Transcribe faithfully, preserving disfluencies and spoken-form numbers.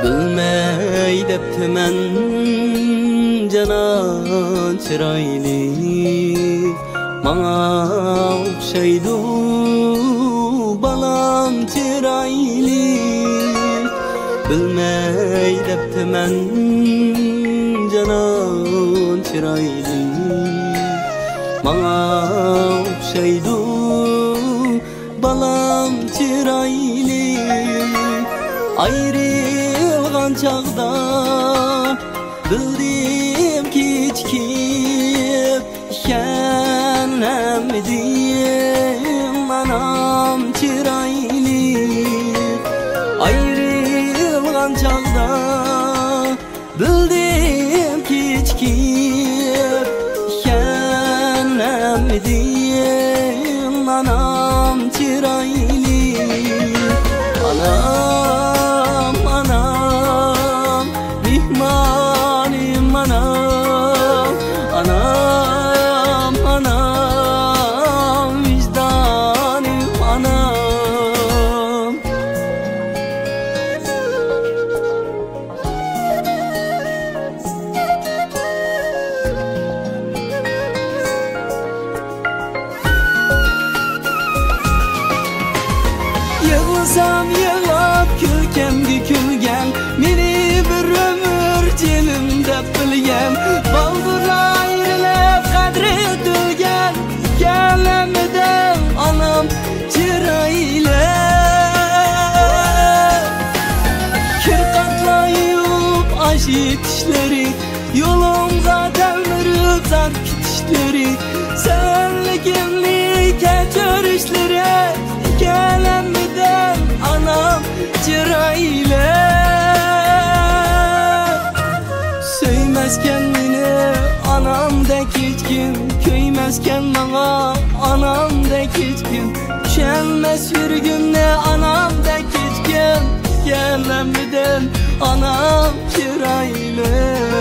بىلمەي دەپتىمەن جانان چىرايلىق، ماڭا ئوخشايدۇ بالام چىرايلىق. بىلمەي دەپتىمەن جانان چىرايلىق، ماڭا ئوخشايدۇ بالام چىرايلىق. ئايرىلغان چاغدا بىلدىم كېچىكىپ، ئىكەنلەمدىم ئانام چىرايلىق. ئايرىلغان چاغدا بىلدىم كېچىكىپ، ئىكەنلەمدىم ئانام چىرايلىق. ئانام، ئانام، مېھمانىم ئانام. ئانام، ئانام، ۋىجدانىم ئانام. يىغلىسام يىغلاپ، كۈلكەمگە كۈلگەن، مېنى بىر ئۆمۈر جېنىم دەپ بىلگەن، بالدۇر ئايرىلىپ قەدرى ئۆتۈلگەن، ئىكەنلەمدىم ئانام چىرايلىق. كىر قاتلاپ يۇيۇپ ئاش يېتىشلىرى، يولۇمغا تەلمۈرۈپ زار كېتىشلىرى، سەۋەنلىكىمنى كەچۈرۈشلىرى، ئىكەنلەمدىم ئانام چىرايلىق. سۆيمەسكەن مېنى ئانامدەك ھېچكىم، كۆيمەسكەن ماڭا ئانامدەك ھېچكىم، چۈشەنمەس يۈرىكىمنى ئانامدەك ھېچكىم، ئىكەنلەمدىم ئانام چىرايلىق.